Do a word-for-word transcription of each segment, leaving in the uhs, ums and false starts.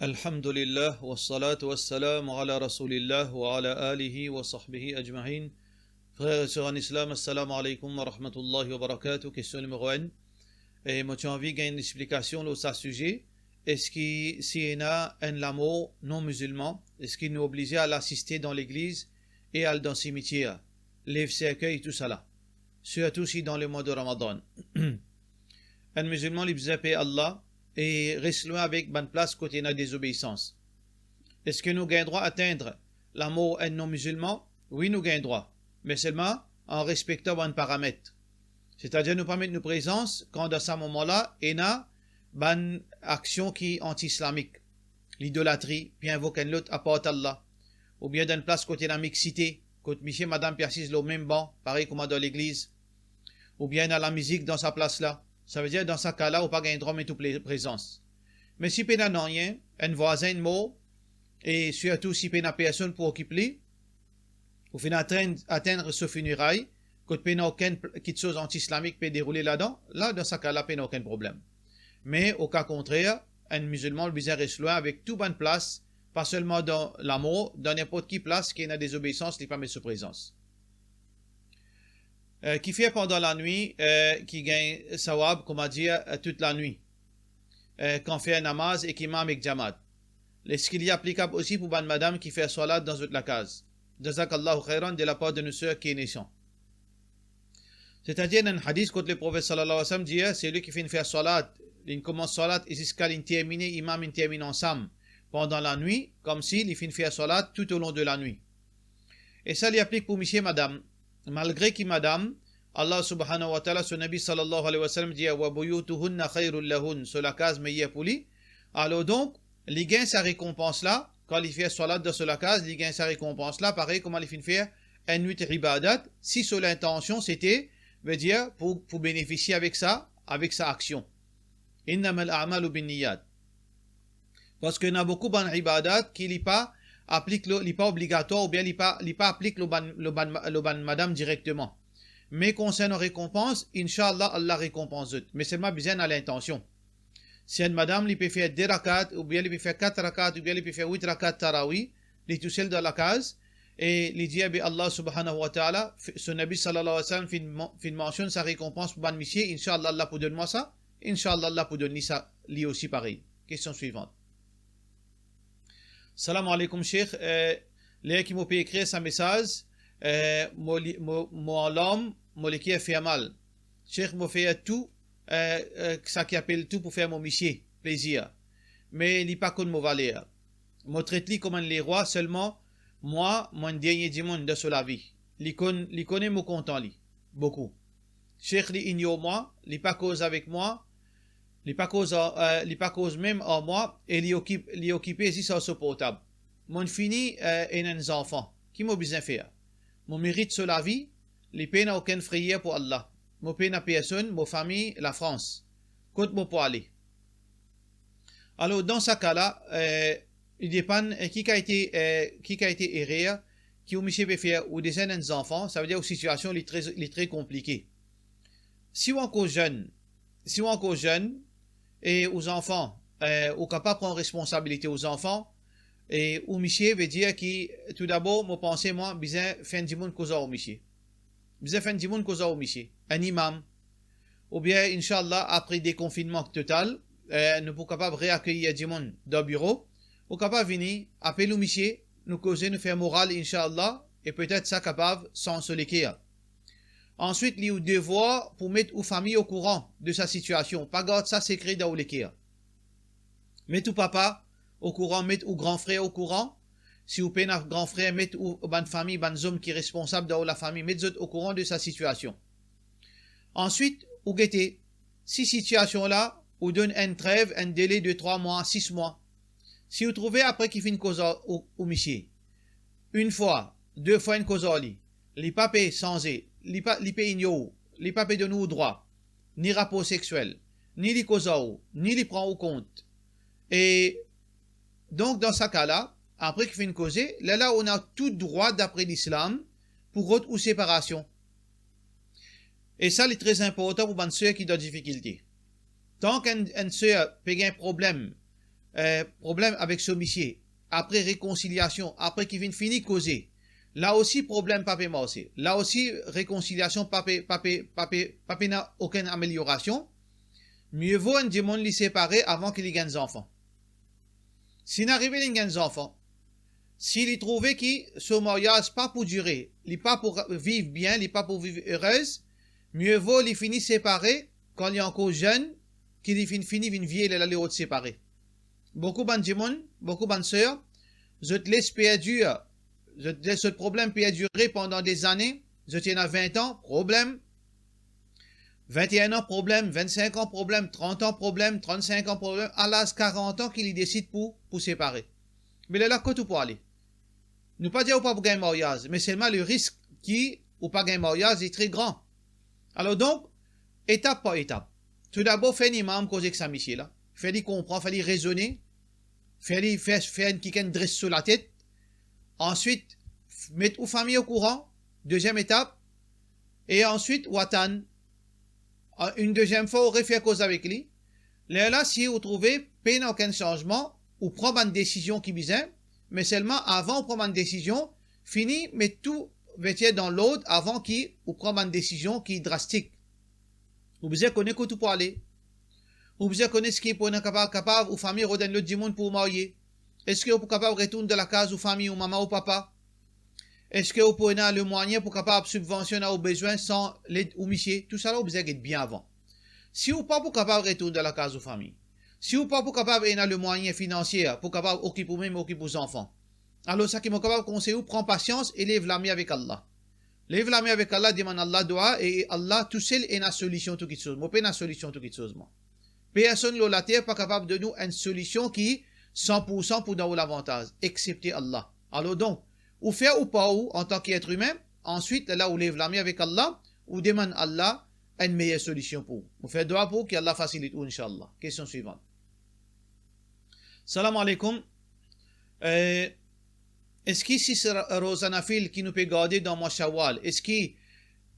Alhamdulillah, wassalatu wassalamu ala Rasoulillah wa ala alihi wa sahbihi ajmain. Frer e ser an Islam, assalamu alaikum wa rahmatullahi wa barakatuh. Kestion nimero enn. E mo ti anvi gagn enn explikasion lor sa size. Eski si ena enn lamor non mizilman, eski nou oblize al asiste dan legliz e al dan simitier, lev serkey, tousala? Sirtou si dan lemwa de Ramadan. Enn mizilman, li bizin per Allah e res lwin avek bann plas kot ena dezobeisans. Eski nou gagn drwa atenn lamor enn non mizilman? Wi, nou gagn drwa, me selman an respektan bann paramet. Setadir nou pa met nou prezans kan dan sa moman la ena bann aksion ki anti-islamik, lidolatri, pe invok enn lot apar Allah, oubien dan enn plas kot ena miksite, kot misie, madam pe asiz lor mem ban, parey kouma dan legliz, oubien ena lamizik dan sa plas la, savedir dan sa ka la, ou pa gagn drwa met ou pre-, prezans. Me si pena nanye, enn vwazin inn mor, e sirtou si pena personn pou okip li, ou finn atenn, atenn so fineray, kot pena okenn pl-, kitsoz anti-islamik pe deroule ladan, la, dan sa ka la, pena okenn problem. Me o ka kontrer, enn mizilman bizin res lwin avek tou bann plas, pa selman dan lamor, dan ninport ki plas ki ena dezobeisans, li pa met so prezans. Eh, kifer pandan lanwit, eh, ki gagn sawab, kouma dir, eh, tout lanwit, eh, kan fer namaz ek imam ek jamaat? Eski li aplikab osi pou bann madam ki fer swalat dan zot lakaz? Jazakallahu khairan, de lapar de nou ser ki ena sa. Setadir, ena enn hadis kot Leprofet sallallahu alayhi wa sallam dir, selwi ki finn fer swalat, li komans swalat e ziska li termine, imam inn termine ansam pandan lanwit, koumsi li finn fer swalat toutolong de lanwit. E sa li aplik pou misie, madam. Malgre ki madam, Allah subhanahu wa ta'ala, so Nabi sallallahu alayhi wa sallam dir, "Wa buyutuhunna khayrul lahun", so lakaz meyer pou li. Alor donk, li gagn sa rekonpans la, kan li fer swalat dan so lakaz, li gagn sa rekonpans la, parey kouma li finn fer enn nwit ibadat, si so lintansion sete, vedir, pou, pou benefisie avek sa, avek sa aksion. Innamal a'malu binniyat. Parski ena boukou bann ibadat ki li pa aplik lor, li pa obligatwar, oubien li pa, li pa aplik lor bann, lor bann, lor bann madam direkteman. Me konsernan rekonpans, inshallah, Allah rekonpans zot. Me selman bizin ena lintansion. Si enn madam, li pe fer de rakat, oubien li pe fer kat rakat, oubien li pe fer wit rakat tarawi, li tousel dan lakaz, e li dir, be Allah subhanahu wa ta'ala, f-, so Nabi sallallahu alayhi wa sallam finn man-, finn mansionn sa rekonpans pou bann misie, inshallah, Allah pou donn mwa sa, inshallah, Allah pou donn li sa, li osi parey. Kestion swivan. Salam aleykoum, Sheikh. Eh, ler ki mo pe ekrir sa mesaz, eh, mo li-, mo, mo an larm, mo leker fer mal. Sheikh, mo fer tou, eh, eh, sa ki apel tou pou fer mo misie plezir. Me li pa konn mo valer. Mo tret li kouma enn lerwa, selman mwa, mo enn dernie dimoun dan so lavi. Li konn, li kone mo kontan li boukou. Sheikh, li ignor mwa, li pa koz avek mwa, li pa koz ar, eh, li pa koz mem ar mwa, e li okip, li okipe zis ar so portab. Mo'nn fini, eh, ena enn zanfan. Ki mo bizin fer? Mo merit so lavi, li pena okenn frayer pou Allah. Mo pena personn, mo fami, Lafrans. Kot mo pou ale? Alor, dan sa ka la, eh, li depann, eh, ki kalite, eh, ki kalite erer ki ou misie pe fer, ou deza ena enn zanfan, savedir ou sitiasion li tre, li tre konplike. Si ou ankor zenn, si ou ankor zenn, e ou zanfan, eh, ou kapav pran responsabilite ou zanfan, e ou misie, vedir ki, toudabor, mo panse mwa, bizin fer enn dimoun koz ar ou misie. Bizin fer enn dimoun koz ar ou misie. Enn imam. Oubien, inshallah, apre dekonfinnman total, eh, nou pou kapav reakeyir dimoun dan biro. Ou kapav vini, apel ou misie, nou koze, nou fer moral, inshallah, e petet sa kapav sanz so leker. Answit, li ou devwar pou met ou fami okouran de sa sitiasion. Pa gard sa sekre dan ou leker. Met ou papa okouran, met ou gran frer okouran. Si ou pena gran frer, met ou bann fami, bann zom ki responsab dan ou lafami, met zot okouran de sa sitiasion. Answit, ou gete, si sitiasion la, ou donn enn trev, enn dele de trwa mwa, sis mwa. Si ou trouve apre ki finn koz ar ou, ou misie, enn fwa, de fwa inn koz ar li, li pa pe sanze, li pa, li pe ignor ou, li pa pe donn ou drwa, ni rapor sexiel, ni li koz ar ou, ni li pran ou kont. E donk, dan sa ka la, apre ki finn koze, lerla ou ena tou drwa, dapre Lislam, pou rod ou separasion. E sa, li tre inportan pou bann ser ki dan difikilte. Tan ki enn, enn ser pe gagn problem eh, problem avek so misie, apre rekonsiliasion, apre ki finn fini koze, la osi problem pa pe marse, la osi rekonsiliasion pa pe, pa pe, pa pe, pa pena okenn ameliorasion, mie vo enn dimoun li separe avan ki li gagn zanfan. Si inn arive li gagn zanfan, si li trouve ki so maryaz pa pou dire, li pa pou ra-, viv bien, li pa pou viv erez, mie vo li fini separe kan li ankor zenn, ki li finn fini vinn vie, lerla li rod separe. Boukou bann dimoun, boukou bann ser, zot les perdir, zot les zot problem perdire pandan dezane, zot ena vin an, problem, vin-e-enn an, problem, vinn-sink an, problem, trant an, problem, trann-sink an, problem, a laz karant an ki li desid pou, pou separe. Me lerla kot ou pou ale? Nou pa dir ou pa pou gagn maryaz, me selman le risk ki ou pa gagn maryaz li tre gran. Alor donk, etap par etap. Toudabor, fer enn imam koz ek sa misie la. Fer li konpran, fer li rezone, fer li, fer, fer enn kikenn dres so latet. Answit, met ou fami okouran, deziem etap. E answit, ou atann, a, enn deziem fwa, ou refer koz avek li. Lerla, si ou trouve pena okenn sanzman, ou pran bann desizion ki bizin, me selman avan ou pran bann desizion, fini met tou, vedir, dan lord avan ki ou pran bann desizion ki drastik. Ou bizin kone kot ou pou ale. Ou bizin kone eski pou ena kapav, kapav ou fami rod enn lot dimoun pou ou marye. Eski ou pou kapav retourn dan lakaz ou fami, ou mama, ou papa? Eski ou pou ena lemwayin pou kapav sibvansionn ou bezwin san led ou misie? Tousala ou bizin get bien avan. Si ou pa pou kapav retourn dan lakaz ou fami, si ou pa pou kapav ena lemwayin finansie pou kapav okip ou mem, okip ou zanfan, alor sa ki mo kapav konsey ou, pran pasians e lev lame avek Allah. Lev lame avek Allah, demann Allah dwa, e Allah tousel ena solision tou kiksoz. Mo pena solision tou kiksoz, mwa. Personn lor later pa kapav donn ou enn solision ki san pou san pou donn ou lavantaz, exsepte Allah. Alor donk, ou fer ou par ou antan ki et imin, answit, lerla ou lev lame avek Allah, ou demann Allah enn meyer solision pou ou. Ou fer dwa pou ou ki Allah fasilit ou, inshallah. Kestion swivan. Salam aleykoum. Eh, eski sis ra-, roza nafil ki nou pe garde dan mwa Shawwal, eski,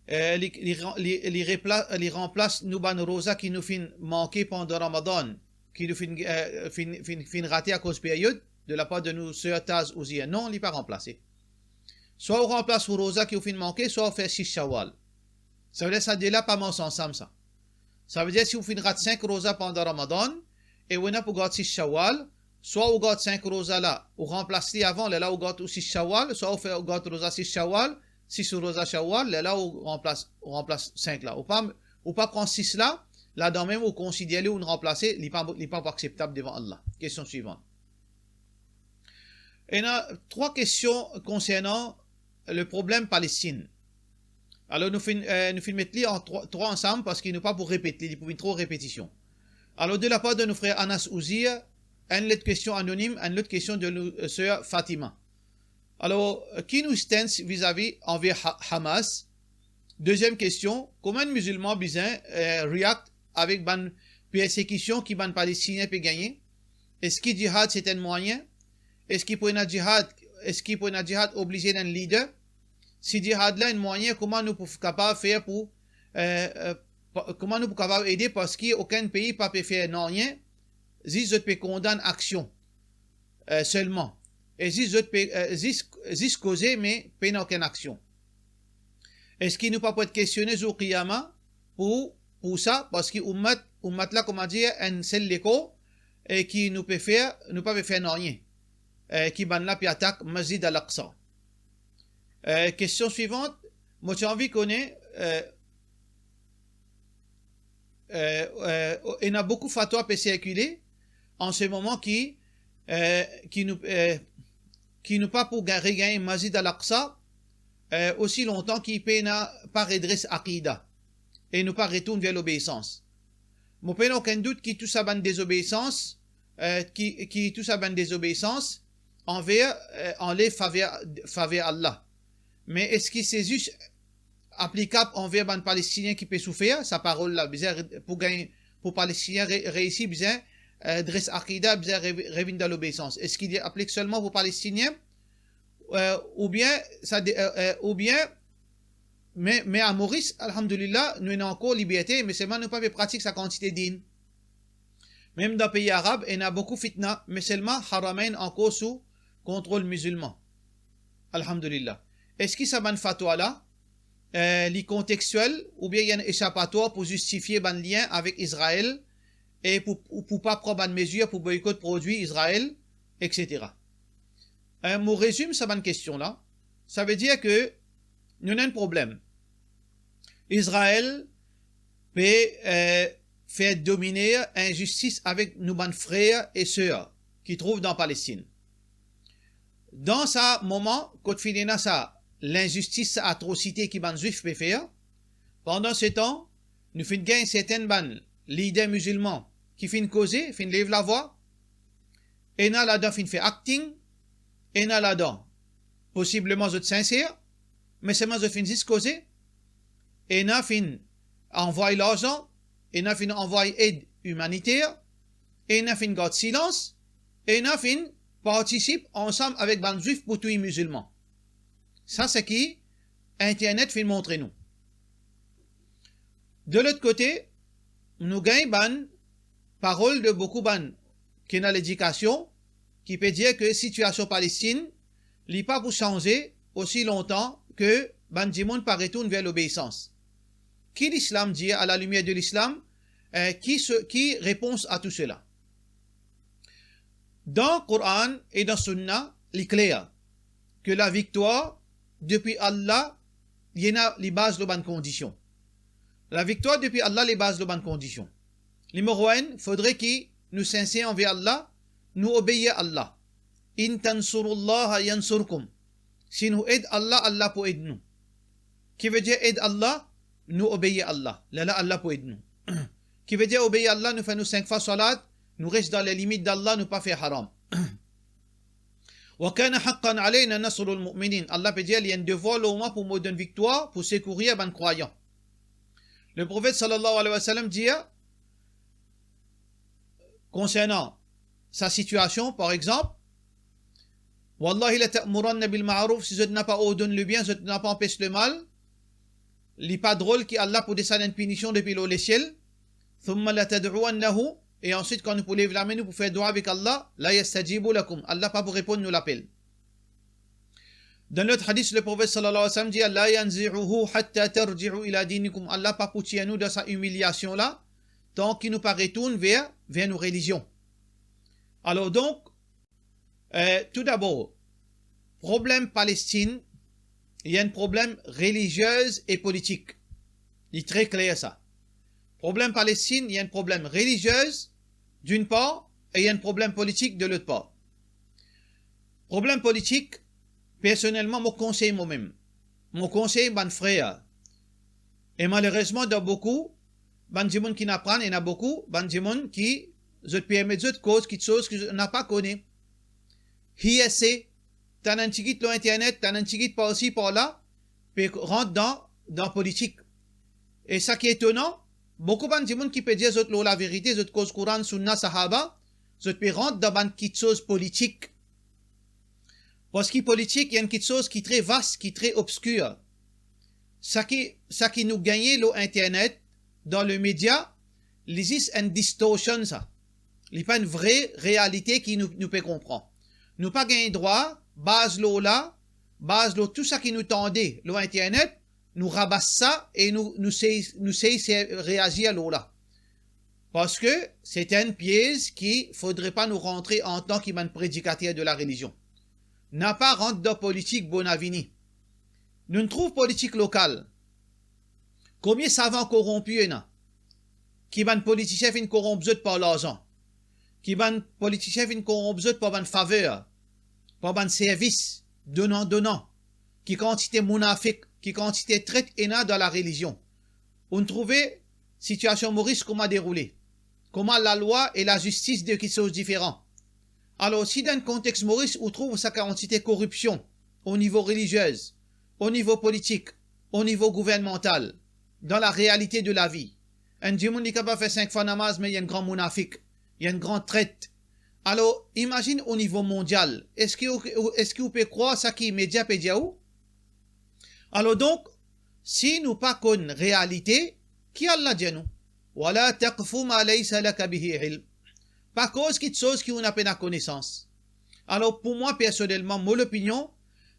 eh, li, li ran-, li, li repla-, li ranplas nou bann roza ki nou finn manke pandan Ramadan, ki nou finn, eh, finn, finn, finn rate akoz period, de lapar de nou ser Taz Ouzir? Non, li pa ranplase. Swa ou ranplas ou roza ki ou finn manke, swa ou fer sis Shawwal. Savedir sa de la pa mars ansam sa. Savedir si ou finn rat sink roza pandan Ramadan, e ou ena pou gard sis Shawwal, swa ou gard sink roza la, ou ranplas li avan, lerla ou gard ou sis Shawwal, swa ou fer, ou gard roza sis Shawwal, sis roza Shawwal, lerla ou ranplas, ou ranplas sink la. Ou pa, ou pa pran sis la, ladan mem ou konsider li, ou ranplase, li pa, li pa pou akseptab devan Allah. Kestion swivan. Ena trwa kestion konsernan le problem Palestin. Alor nou finn, eh, nou finn met li an trwa, trwa ansam parski nou pa pou repet li, li pou vinn tro repetision. Alor de lapar de nou frer Anas Ouzir, enn lot kestion anonim, enn lot kestion de nou, eh, ser Fatima. Alor, eh, ki nou stance vizavi anver Ha-, Hamas? Deziem kestion, kouma enn mizilman bizin, eh, react avek bann persekision ki bann Palestinien pe gagne? Eski jihad se enn mwayin? Eski pou ena jihad, eski pou ena jihad oblize ena enn lider? Si jihad la enn mwayin, kouma nou pou f-, kapav fer pou, eh, eh, pa-, kouma nou pou kapav ede, parski okenn pei pa pe fer nanye, zis zot pe kondann aksion, eh, selman. E zis zot pe, eh, zis, zis koze, me pena okenn aksion. Eski nou pa pou et kestione zour Kiyama pou, pou sa? Parski oumat, oumat la, kouma dir, enn sel lekor, e ki nou pe fer, nou pa pe fer nanye. Eh, ki bann la pe atak Masjid Al-Aqsa. Eh, kestion swivan, mo ti anvi kone, eh, eh, eh, ena boukou fatwa pe sirkile an se moman ki, eh, ki nou, eh, ki nou pa pou ga-, regagn Masjid Al-Aqsa, eh, osi lontan ki pena pa redres akida e nou pa retourn ver lobeisans. Mo pena okenn dout ki tou sa bann dezobeisans, eh, ki, ki tou sa bann dezobeisans anver, eh, anlev faver, faver Allah. Me eski se zis aplikab anver bann Palestinien ki pe soufer? Sa parol la, bizin re-, pou gagn, pou Palestinien re-, reisi, bizin, eh, dres akida, bizin re-, revinn dan lobeisans. Eski li aplik selman pou Palestinien? Eh, oubien, sa de-, eh, eh, oubien, me, me a Moris, alhamdulillah, nou ena ankor liberte, me selman nou pa pe pratik sa kantite din. Mem dan pei arab, ena boukou fitna, me selman Haramain ankor sou kontrol mizilman. Alhamdulillah. Eski sa bann fatwa la, eh, li kontextiel oubien li enn esapatwar pou zistifie bann lien avek Izrael e pou, pou, pou pa pran bann mezir pou boykot prodwi Izrael, et cetera? Eh, mo rezim sa bann kestion la. Savedir ke nou ena enn problem. Izrael pe, eh, fer domine inzistis avek nou bann frer e ser ki trouv dan Palestin. Dan sa moman kot finn ena sa linzistis, sa atrosite ki bann Zwif pe fer, pandan se tan, nou finn gagn sertin bann lider mizilman ki finn koze, finn lev lavwa, ena ladan finn fer acting, ena ladan posibleman zot sinser, me selman zot finn zis koze, ena finn anvway larzan, ena finn anvway ed imaniter, ena finn gard silans, ena finn partisip ansam avek bann Zwif pou touy mizilman. Sa seki internet finn montre nou. De lot kote, nou gagn bann parol de boukou bann ki ena ledikasion, ki pe dir ke sitiasion Palestin, li pa pou sanze osi lontan ke bann dimoun pa retourn ver lobeisans. Ki Lislam dir, a la limier de Lislam, eh, ki se, ki repons a tou sela? Dan Koran e dan Sunna, li kler ke laviktwar depi Allah, li ena, li baz lor bann kondision. Laviktwar depi Allah, li baz lor bann kondision. Nimero enn, fodre ki nou sinser anver Allah, nou obeir Allah. In tansurullaha yansurkum. Si nou ed Allah, Allah pou ed nou. Ki vedir ed Allah? Nou obeir Allah. Lerla Allah pou ed nou. Ki vedir obeir Allah? Nou fer nou sink fwa salat, nou res dan lelimit d'Allah, nou pa fer haram. Wa kana haqqan alayna nasrul mu'minin. Allah pe dir, li enn devwar lor mwa pou mo donn viktwar, pou sekourir bann krwayan. Leprofet sallallahu alayhi wa sallam dir, konsernan sa sitiasion, par exanp, wallahi lata'muranna bil ma'ruf, si zot napa ordonn lebien, zot napa anpes lemal, li pa drol ki Allah pou desann enn pinision depi lor lesiel, thumma latad'uwannahu, e answit kan nou pou lev lame, nou pou fer dwa avek Allah, la yastajibu lakum, Allah pa pou reponn nou lapel. Dan lot hadis, Leprofet sallallahu alayhi wa sallam dir, la yanzi'uhu hatta tarji'u ila dinikum. Allah pa pou tir nou dan sa imiliasion la, tan ki nou pa retourn ver, ver nou relizion. Alor donk, eh, toudabor, problem Palestin, li enn problem reliziez e politik. Li tre kler sa. Problem Palestin, li enn problem reliziez, d'une part, e li enn problem politik, de lot par. Problem politik, personelman, mo konsey momem. Mo konsey bann frer. E malerezman, dan boukou, bann dimoun ki aprann, ena boukou bann dimoun ki zot permet zot koz kiksoz ki zot napa kone. Hearsay, tann enn tigit lor internet, tann enn tigit parsi, parla, pe rant dan, dan politik. E sa ki etonan, boukou bann dimoun ki pe dir zot lor laverite, zot koz Koran, Sunna, Sahaba, zot pe rant dan bann kiksoz politik. Parski politik, li enn kiksoz ki tre vas, ki tre obskir. Sa ki, sa ki nou gagne lor internet, dan lemedia, li zis enn distorsion sa. Li pa enn vre realite ki nou, nou pe konpran. Nou pa gagn drwa baz lor la, baz lor tou sa ki nou tande lor internet, nou rabas sa e nou, nou sey, nou sey se reazir lor la. Parski se enn piez ki fodre pa nou rantre antan ki bann predikater de la relizion. Napa rant dan politik bonavini. Nou'nn trouv politik lokal. Komie savan koronpi ena? Ki bann politisien finn koronp zot par larzan? Ki bann politisien finn koronp zot par bann faver, par bann servis, donan, donan? Ki kantite mounafik, ki kantite tret ena dan la relizion? Ou'nn trouve sitiasion Moris kouma deroule, kouma lalwa e lazistis de kiksoz diferan. Alor, si dan konteks Moris, ou trouv sa kantite koripsion o nivo reliziez, o nivo politik, o nivo gouvernmantal, dan la realite de lavi, enn dimoun li kapav fer sink fwa namaz, me li enn gran mounafik, li enn gran tret. Alor, imazinn o nivo mondial, eski ou, ou, eski ou pe krwar sa ki media pe dir ou? Alor donk, si nou pa konn realite, ki Allah dir nou? Wala taqfu ma laysa laka bihi ilm. pa koz kitsoz ki ou napa ena konesans. Alor, pou mwa, personelman, mo lopinion,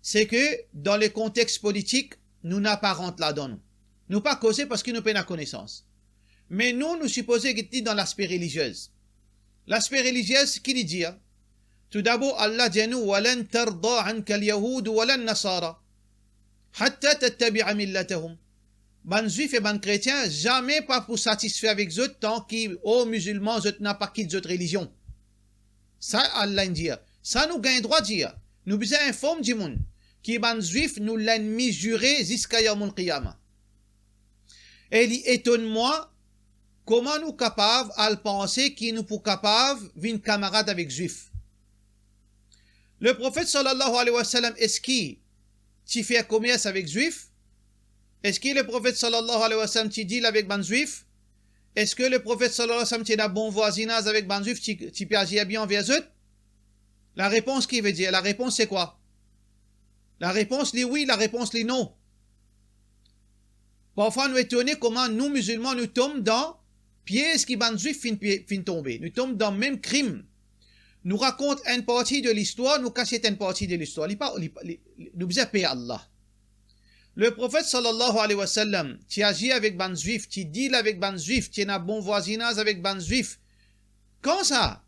se ke dan le kontex politik, nou napa rant ladan nou. Nou pa koze parski nou pena konesans. Me nou, nou sipoze get li dan laspe reliziez. Laspe reliziez, ki li dir? Toudabor, Allah dir nou, "Wa lan tarda anka al-yahud wa lan nasara hatta tattabi'a millatahum." Bann Zwif e bann kretien zame pa pou satisfe avek zot, tanki, o, mizilman, zot napa kit zot relizion. Sa Allah inn dir. Sa nou gagn drwa dir. Nou bizin inform dimoun ki bann Zwif nou lennmi zire ziska Yawmul Qiyama. E li etonn mwa, kouma nou kapav al panse ki nou pou kapav vinn kamarad avek Zwif? Le Profet sallallahu alayhi wa sallam, eski ti fer komers avek Zwif? Eski le Profet sallallahu alayhi wa sallam ti deal avek bann Zwif? Eski le Profet sallallahu alayhi wa sallam ti ena bon vwazinaz avek bann Zwif, ti, ti pe azir bien anver zot? Larepons ki vedir? Larepons se kwa? Larepons li wi, larepons li non. Parfwa nou etone kouma nou mizilman nou tom dan piez ki bann Zwif finn pie-, finn tonbe. Nou tom dan mem krim. Nou rakont enn parti de listwar, nou kasiet enn parti de listwar. Li pa, li, li, li, nou bizin per Allah. Le Profet sallallahu alayhi wa sallam ti azir avek bann Zwif, ti deal avek bann Zwif, ti ena bon vwazinaz avek bann Zwif. Kan sa?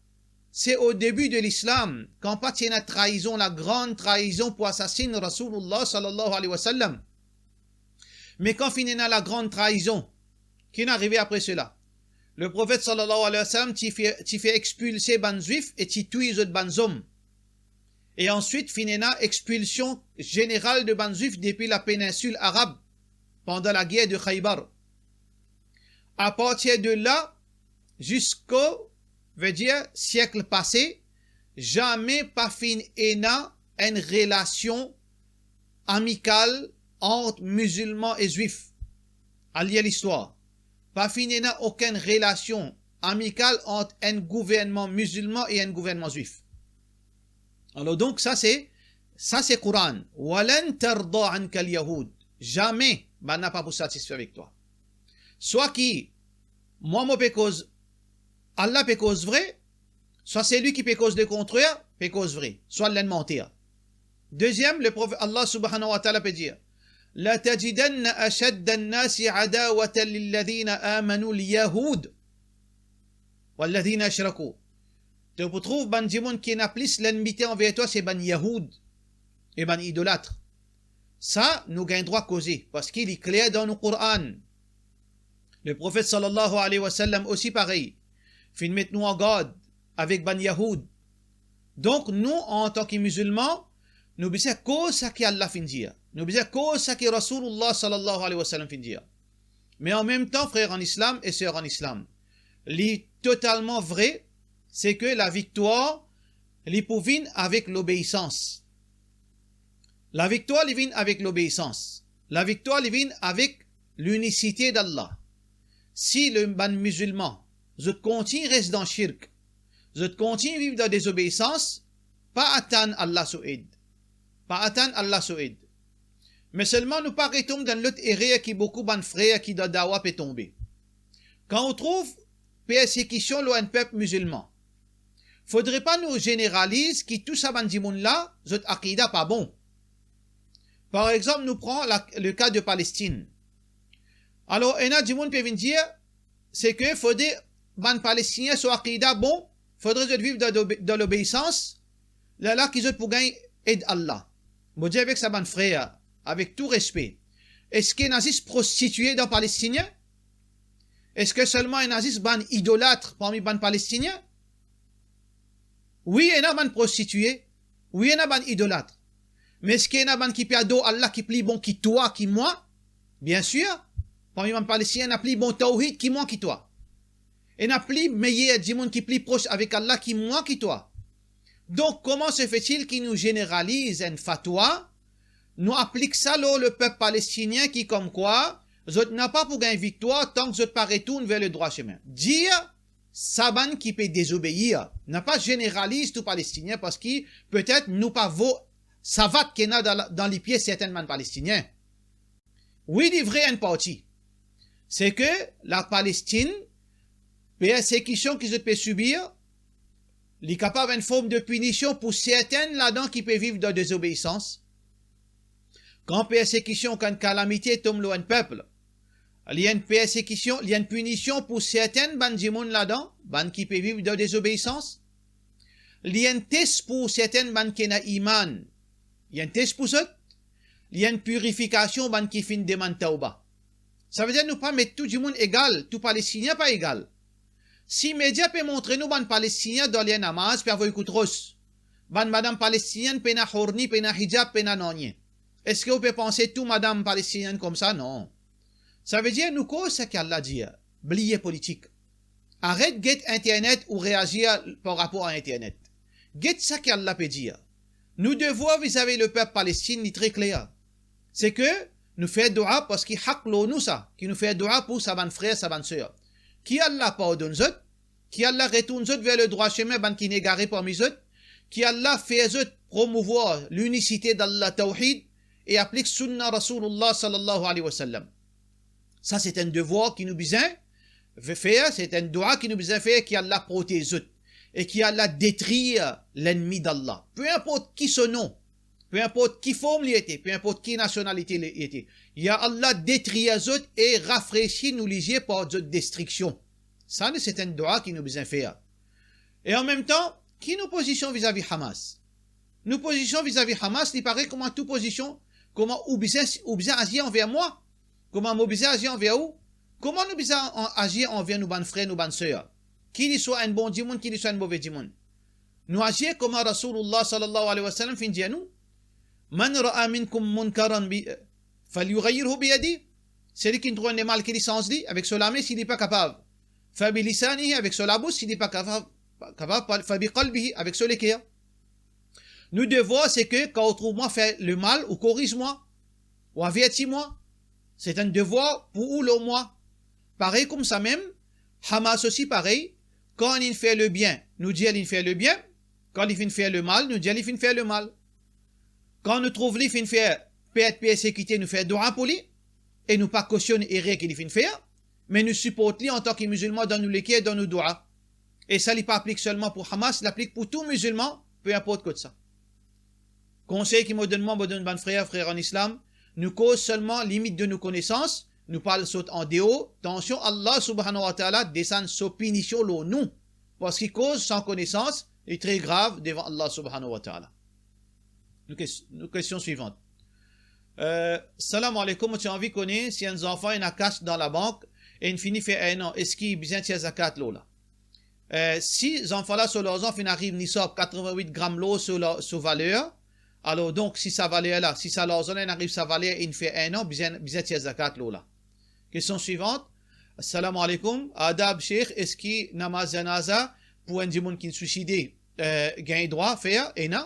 Se o debi de Lislam, kan pa ti ena traizon, lagran traizon pou asasinn Rasoulullah sallallahu alayhi wa sallam. Me kan finn ena lagran traizon, ki inn arive apre sela? Le Profet sallallahu alayhi wa sallam ti fer, ti fer expilse bann Zwif e ti touy zot bann zom. E answit finn ena expilsion zeneral de bann Zwif depi la peninsil arab pandan lager de Khaybar. Apartir de la, ziska, vedir siek pase, zame pa finn ena enn relasion amikal ant mizilman e Zwif. Al lir listwar. Pa finn ena okenn relasion amikal ant enn gouvernman mizilman e enn gouvernman Zwif. Alor donk, sa se, sa se Koran. "Wa lan tarda anka al-yahud." Zame bannla pa pou satisfe avek twa. Swa ki mwa mo pe koz, Allah pe koz vre, swa selwi ki pe koz lekontrer, pe koz vre, swa li enn manter. Deziem, le Profet, Allah subhanahu wa ta'ala pe dir, "Latajidanna ashadda an-nasi adawatan lilladhina amanu al-yahud walladhina ashraku." To pou trouv bann dimoun ki ena plis lennmite anver twa, se bann Yahoud e bann idolat. Sa, nou gagn drwa koze, parski li kler dan nou Koran. Le Profet sallallahu alayhi wa sallam osi parey, finn met nou an gard avek bann Yahoud. Donk, nou, antan ki mizilman, nou bizin koz sa ki Allah finn dir. Nou bizin koz sa ki Rasoulullah sallallahu alayhi wa sallam finn dir. Me an mem tan, frer an Islam e ser an Islam, li totalman vre, se ke laviktwar, li pou vinn avek lobeisans. Laviktwar, li vinn avek lobeisans. Laviktwar, li vinn avek linisite d'Allah. Si le, bann mizilman, zot kontign res dan shirk, zot kontign viv dan dezobeisans, pa atann Allah so ed. Pa atann Allah so ed. Me selman nou pa retom dan lot erer ki boukou bann frer ki dan dawa pe tonbe. Kan ou trouv persekision lor enn pep mizilman, fodre pa nou zeneraliz ki tou sa bann dimoun la, zot akida pa bon. Par exanp, nou pran la, le ka de Palestinn. Alor, ena dimoun pe vinn dir, se ke fode bann Palestinien so akida bon, fodre zot viv dan, dan, dan lobeisans, lerla ki zot pou gagn ed Allah. Mo dir avek sa bann frer, avek tou respe, eski ena zis prostitie dan Palestinien? Eski selman ena zis bann idolat parmi bann Palestinien? Wi, ena bann prostitie. Wi, ena bann idolat. Me eski ena bann ki pe ador Allah ki pli bon ki twa, ki mwa? Biensir, parmi bann Palestinien, ena pli bon tawhid ki mwa, ki twa. Ena pli meyer dimoun ki pli pros avek Allah ki mwa, ki twa. Donk, koman se fetil ki nou zeneraliz enn fatwa, nou aplik sa lor lepep palestinien ki komkwa zot napa pou gagn viktwar tank zot pa retourn ver le drwa semin? Dir sa bann ki pe dezobeir, napa zeneraliz tou Palestinien, parski petet nou pa vo savat ki ena dan la, dan lipie sertenn bann Palestinien. Wi, li vre enn parti. Se ke Lapalestinn, persekision ki zot pe sibir, li kapav enn form de pinision pou sertin ladan ki pe viv dan dezobeisans. Kan persekision, kan kalamite tom lor enn pep, li enn persekision, li enn pinision pou sertin bann dimoun ladan, bann ki pe viv dan dezobeisans. Li enn tes pou sertin bann ki ena iman. Li enn tes pou zot. Li enn pirifikasion bann ki finn demann tawba. Savedir nou pa met tou dimoun egal, tou Palestinien pa egal. Si media pe montre nou bann Palestinien dan li enn namaz, pe avoy kout ros, bann madam Palestinienn pena horni, pena hijab, pena nanye, eski ou pe panse tou madam Palestinienn koumsa? Non. Savedir nou koz seki Allah dir, bliye politik. Aret get internet ou reazir par rapor a internet. Get seki Allah pe dir. Nou devwar vizavi lepep Palestinn, li tre kler. Se ke nou fer doua parski hak lor nou sa, ki nou fer doua pou sa bann frer, sa bann ser. Ki Allah pardonn zot, ki Allah retourn zot ver le drwa semin bann ki egare parmi zot, ki Allah fer zot promouvwar linisite dan lalwa tawhid e aplik sunna Rasoulillah sallallahu alayhi wa sallam. Sa se enn devwar ki nou bizin fer, se enn doua ki nou bizin fer, ki Allah protez zot e ki Allah detrir lennmi d'Allah. Pe inport ki so nom, pe inport ki form li ete, pe inport ki nasionalite li ete, ya Allah, detrir zot e rafresi nou lizie par zot destriksion. Sa nou, se enn doua ki nou bizin fer. E an mem tan, ki nou pozision vizavi Hamas? Nou pozision vizavi Hamas, li parey kouma tou pozision, kouma ou bizin, ou bizin azir anver mwa, kouma mo bizin azir anver ou, kouma nou bizin an-, azir anver nou bann frer, nou bann ser, ki li swa enn bon dimoun, ki li swa enn move dimoun. Nou azir kouma Rasoulillah sallallahu alayhi wa sallam finn dir nou, "Man ra'a minkum munkaran bi, falyughayyirhu biyadihi." Seki trouv enn lemal, ki li sanz li avek so lame, si li pa kapav. Fa bilisanihi, avek so labous, si li pa kapav, pa kapav, pa, fa biqalbihi, avek so leker. Nou devwar se ke kan ou trouv mwa fer lemal, ou koriz mwa, ou averti mwa. Se enn devwar pou ou lor mwa. Parey koumsamem, Hamas osi parey, kan linn fer lebien, nou dir linn fer lebien, kan li finn fer lemal, nou dir li finn fer lemal. Kan nou trouv li finn fer, pe et persekite, nou fer doua pou li, e nou pa kosionn erer ki li finn fer, me nou siport li antan ki mizilman dan nou leker, dan nou doua. E sa li pa aplik selman pou Hamas, li aplik pou tou mizilman, pe inport kot sa. Konsey ki mo donn mwa, mo donn bann frer, frer an Islam, nou koz selman limit de nou konesans, nou pa al sot andeor, tansion Allah subhanahu wa ta'ala desann so pinision lor nou, parski koz san konesans, li tre grav devan Allah subhanahu wa ta'ala. Nou kes-, nou kestion swivant. Euh, salam aleykoum, mo ti anvi kone si enn zanfan ena kas dan labank e inn fini fer enn an, eski bizin tir zakat lor la? Eh, si zanfan la so larzan finn ariv nisab, katreven-wit gram lor so la-, so valer, alor donk si sa valer la, si sa larzan la inn ariv sa valer, inn fer enn an, bizin, bizin tir zakat lor la. Kestion swivant. Assalamu alaikum. Adab Sheikh, eski namaz janaza pou enn dimoun ki swiside, eh, gagn drwa fer? Ena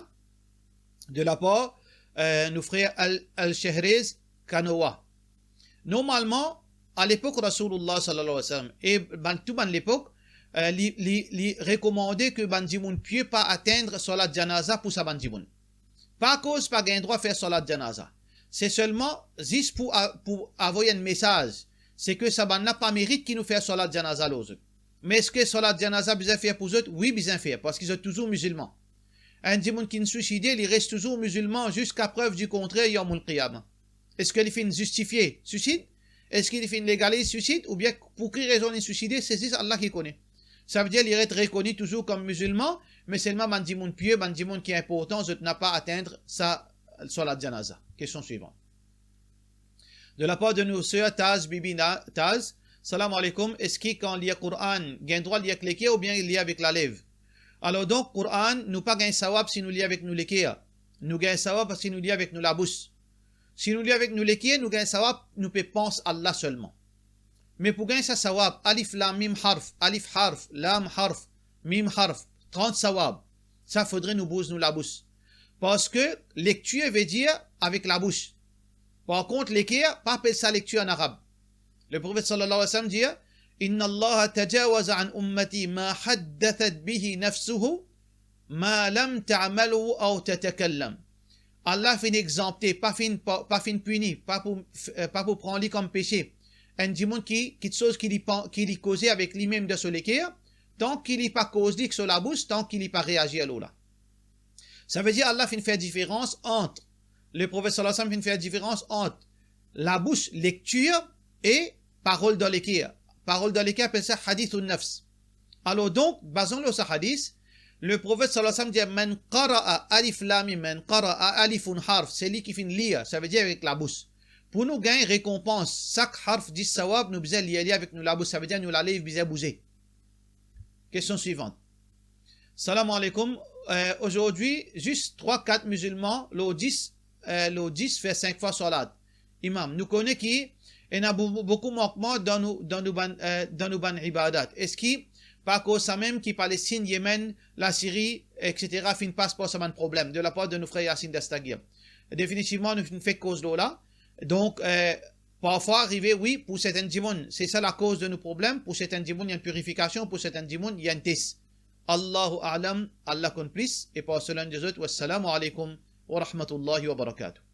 de lapar, eh, nou frer Al, Al Shehrez Kanowa. Normalman, alepok Rasoulillah sallallahu alayhi wa sallam, e bann, tou bann lepok, eh, li, li, li rekomande ke bann dimoun pie pa atenn salat janaza pou sa bann dimoun. Pa akoz pa gagn drwa fer salat janaza. Se selman zis pou a-, pou avoy enn mesaz, se ke sa bann la pa merit ki nou fer salat janaza lor zot. Me eski salat janaza bizin fer pou zot? Wi, bizin fer, parski zot touzour mizilman. Enn dimoun ki swiside, li res touzour mizilman ziska prev di kontrer yawmul qiyama. Eski li finn zistifie swisid? Eski li finn legaliz swisid? Oubien pou ki rezon li swiside? Se zis Allah ki kone. Savedir li ret rekoni touzour kom mizilman, me selman bann dimoun pie, bann dimoun ki inportan, zot napa atenn sa salat janaza. Kestion swivan. De lapar de nou ser Taz Bibi Na-, Taz, salam aleykoum, eski kan lir Koran, gagn drwa lir ek leker oubien lir avek lalev? Alor donk, Koran, nou pa gagn sawab si nou lir avek nou leker. Nou gagn sawab si nou lir avek nou labous. Si nou lir avek nou leker, nou gagn sawab, nou pe pans Allah selman. Me pou gagn sa sawab, alif lam mim harf, alif harf, lam harf, mim harf, trant sawab, sa fodre nou bouz nou labous. Parski lektir vedir avek labous. Par kont, leker, pa apel sa lektir an arab. Le Profet sallallahu alayhi wa sallam dir, "Inna Allaha tajawaza an ummati ma haddathat bihi nafsuhu, ma lam ta'malu aw tatakallam." Allah finn egzanpte, pa finn, pa, pa finn pini, pa pou, eh, pa pou pran li kom pese enn dimoun ki, kiksoz ki li pan-, ki li koze avek limem dan so leker, tan ki li pa koz li ek so labous, tan ki li pa reazir lor la. Savedir Allah finn fer diferans ant, Leprofet sallallahu alayhi wa sallam finn fer diferans ant labous, lektir, e parol dan leker. Parol dan leker apel sa hadithun nafs. Alor donk, bazan lor sa hadis, Leprofet sallallahu alayhi wa sallam dir, "Man qara'a alif lam mim, man qara'a alifun harf," seli ki finn lir, savedir avek labous. Pou nou gagn rekonpans, sak harf dis sawab, nou bizin lir li avek nou labous, savedir nou lalev bizin bouze. Kestion swivant. Salam aleykoum. Euh, azordi, zis trwa, kat mizilman lor dis, euh, lor dis fer sink fwa swalawat. Imam, nou kone ki ena bou-, boukou mankman dan nou, dan nou bann, euh, dan nou bann ibadat. Eski pa akoz samem ki Palestinn, Yemen, Lasiri, et cetera finn pas par sa bann problem de lapar de nou frer Yasin Dastagir? Definitivman, nou finn fek koz lor la. Donk, euh, parfwa arive, wi, pou sertin dimoun, se sa lakoz de nou problem. Pou sertin dimoun, ena enn pirifikasion, pou sertin dimoun, ena enn tes. Allahu a'lam, Allah konn plis, e par selonn de zot. Wassalamu aleykoum wa rahmatullahi wa barakatuh.